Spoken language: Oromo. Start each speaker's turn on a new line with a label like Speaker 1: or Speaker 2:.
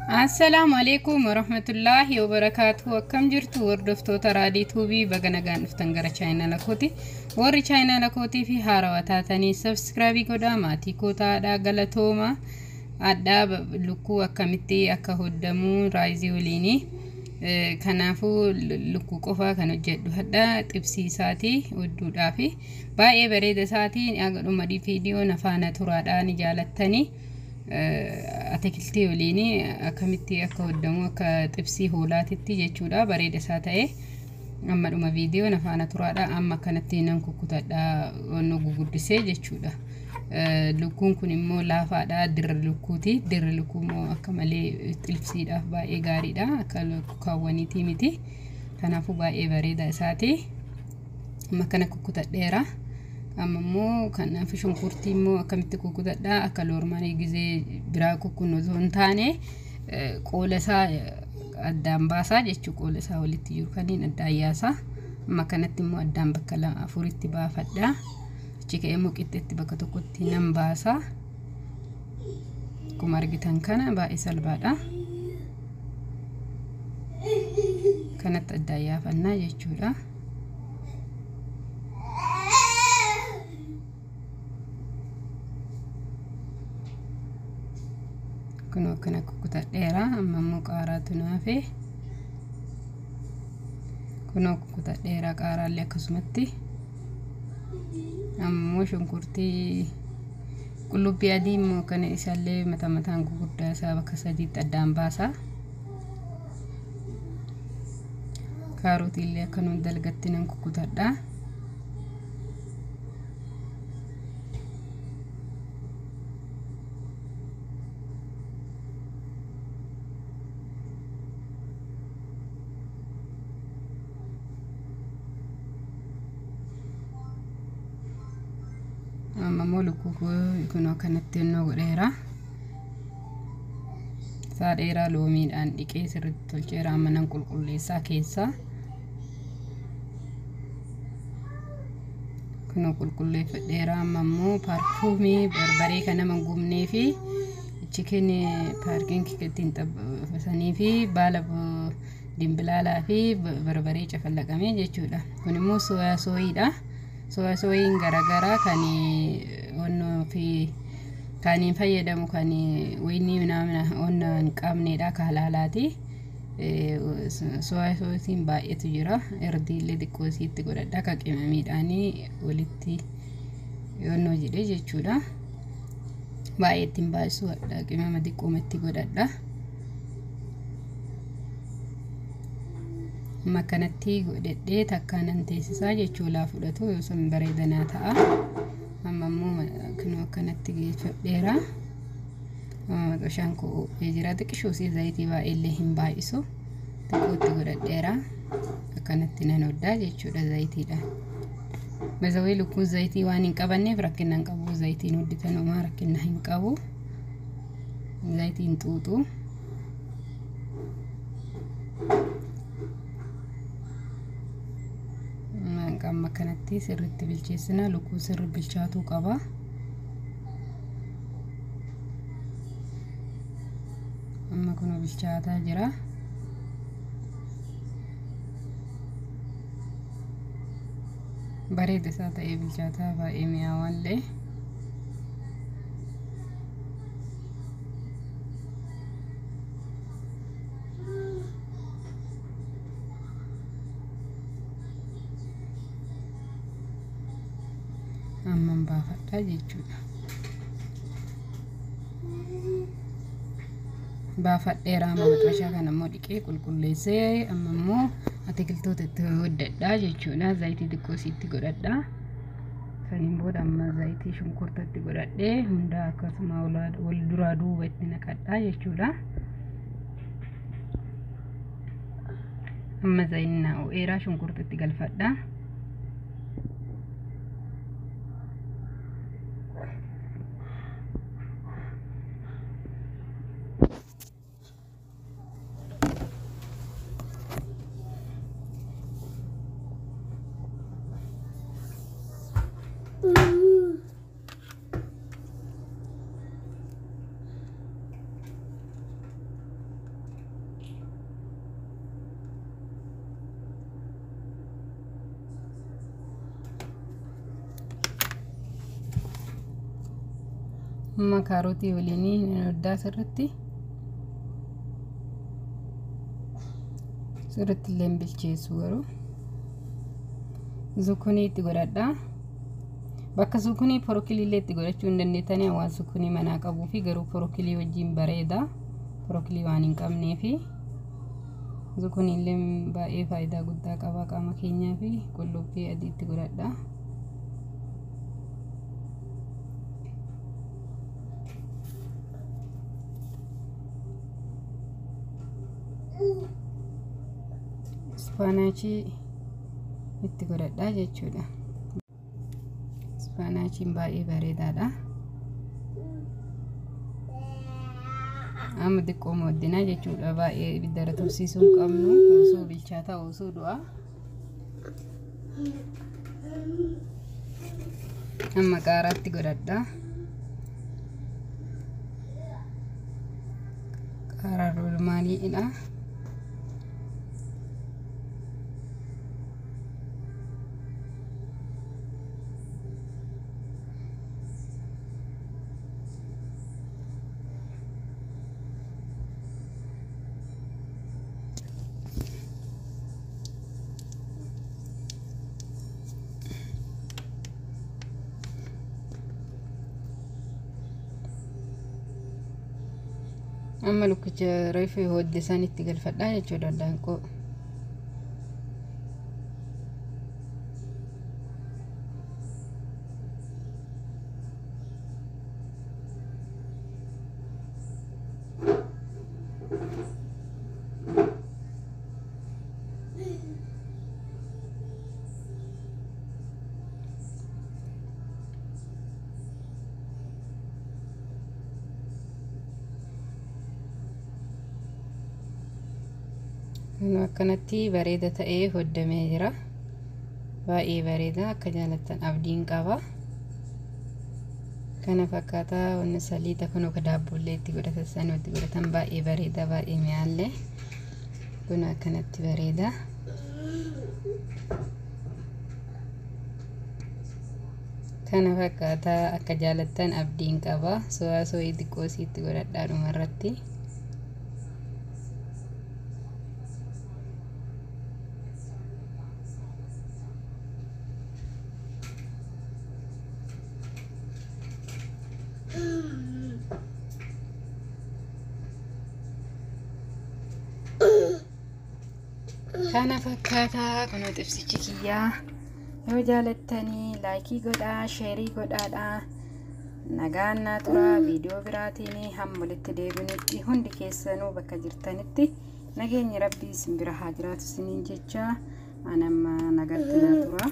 Speaker 1: Assalaamu alaikum warahmatullaahi wabarakaatuh. Akkam jirtu hordoftoota Raadii Tuubii, baga nagaan dhuftan gara chaayinala kooti. Warri chaayinala kootii fi haarawaa taatanii subscribe godhaa, maatii koo taadhaa, galatooma. Addaa lukkuu akkamitti akka hoddamu rice waliini. Kanaafuu lukkuu qofaa kan hojjedhu hadhaa xibsii isaatii hodduudhaafi baay'ee bareeda isaatii haga dhuma viidiyoo afaana turaadhaa ni jaalattanii. Atikiltii waliin akkamitti akka hoddamu akka xibsii hoolaatitti jechuudha, bareeda isaa ta'e amma dhuma viidiyoo afaana turaadha. Amma akkanatti nan kukkutadha, onnoo guguddisee jechuudha. Lukkuun kun immoo laafaadha, dirra lukkuuti. Dirri lukkuu immoo akka malee xibsiidhaaf baay'ee gaariidha, akka lukkaawwaniitii miti. Kanaafuu baay'ee bareeda isaati. Amma akkana kukkutadheera. Amma immoo kanaaf shunkurtii immoo akkamitti kukkutadha? Akka loormanii gizee biraa kukkunnu osoo hin taane, qoola isaa addaan baasaa jechuu, qoola isaa walitti jiru kaniin addaan yaasaa. Amma kanatti immoo addaan bakka lama afuritti baafadha. Achi ka'ee immoo qixxeetti bakka tokkotti nan baasa. Akkuma argitan kana baay'ee salphaadha. Kanatti addaan yaafannaa jechuudha. Kun akkana kukkutadheera. Amma immoo qaaraatu naafe. Kunoo kukkutadheera qaaraallee akkasumatti. Amma immoo shunkurtii, qullubbii adii immoo kana isaallee mataa mataan guguddaa isaa bakka sadiitti addaan baasa. Kaarotiillee akkanuma dalgatti nan kukkutadha. Amma immoo lukkuu kunoo kanatti onnoo godheera. Isaa dheeraa loomiidhaan dhiqee sirriitti tolcheera. Amma nan qulqulleessaa keessaa. Kunoo qulqulleeffadheera. Amma immoo paarfuumii barbaree kan nama hin gubnee fi chicken paarkiin ittiin xabbasanii fi baala dimbilaalaa fi barbaree cafallaqamee jechuudha. Kun immoo soya sauceiidha. Soya sauceiin garaagaraa kan onnoo fi kan hin fayyadamu, kan wayinii minaamina onna hin qabnedha, ka halaalaati. Soya sauceiin baay'eetu jira. Erdiillee xiqqoo isiitti godhadha, ka qimamiidhaanii walitti onnoo jedhee jechuudha. Baay'ee ittiin baay'isu, qimama xiqqooma itti godhadha. Amma akkanatti godhadhee takkaa nan teessisaa jechuu, laa fudhatu yoo sun bareedanaa ta'a. Amma immoo kunoo akkanatti geeffadheera. Maxxashaan koo ho'ee jira. Xiqqishuu zayitii baay'eellee hin baay'isu. Xiqqootti godhadheera. Akkanatti nan hoddaa jechuudha zayitiidhaan. Mazawee lukkuun zayitii waan hin qabanneef rakkina hin qabu. Zayitiin hodditan homaa rakkina hin qabu. Zayitiin xuuxu. Amma akkanatti sirriitti bilcheessina. Lukkuun sirri bilchaatuu qaba. Amma kunoo bilchaataa jira. Bareeda isaa ta'ee bilchaataa, baay'ee mi'aawaallee. Amman baafadha jechuudha. Baafadheera. Amma maxxashaa kana immoo dhiqee qulqulleessee, amma immoo atikiltoota itti hodhadha jechuudha. Zayitii xiqqoo isiitti godhadha. Saniin booda amma zayitii shunkurtatti godhadhee hunda akkasuma wal duraa duuba itti naqadha jechuudha. Amma zayinni ho'eeraa, shunkurtitti galfadha. Amma kaarotii waliin nan hoddaa sirriitti. Sirriitti illee bilcheessu garuu. Zukunii itti godhadha. Bakka zukunii porokilii illee itti godhachuu hin dandeettanii waan zukunii manaa qabuu fi garuu porokilii wajjin bareeda. Porokilii waan hin qabnee fi zukunii illee baay'ee faayidaa guddaa qaba qaama keenyaa fi qullubbii adii itti godhadha. Ispaanaachii itti godhadha jechuudha. Ispaanaachiin baay'ee bareedaadha. Amma xiqqoo mooddinaa jechuudha. Baay'ee ibidda irra tursiisuu hin qabnu. Osoo bilchaataa osoo du'a. Amma qaaraatti godhadha. Qaaraa roolmaaniidha. Amma lukkicha reefu hodde san itti galfadhaa jechuudha daanqoo. Akkanatti bareeda ta'ee hoddamee jira. Baay'ee bareeda akka jaalattan abdiin qaba. Kana fakkaataa wanni saliixa kun akka daabboollee itti godhatan san itti godhatan baay'ee bareeda baay'ee mi'aallee. Kun akkanatti bareeda. Kana fakkaataa akka jaalattan abdiin qaba. So'aa sooyii xiqqoo itti godhadhaa dhumarratti. Kana fakkaataa kunoo xibsichi kiyyaa yoo jaalattanii laayikii godhaa sheerii godhaadhaa nagaan naa turaa viidiyoo biraatiin hamma walitti deebinutti hundi keessanuu bakka jirtanitti nageenyi rabbii isin bira haa jiraatu isiniin jecha anamma nagatti naa turaa.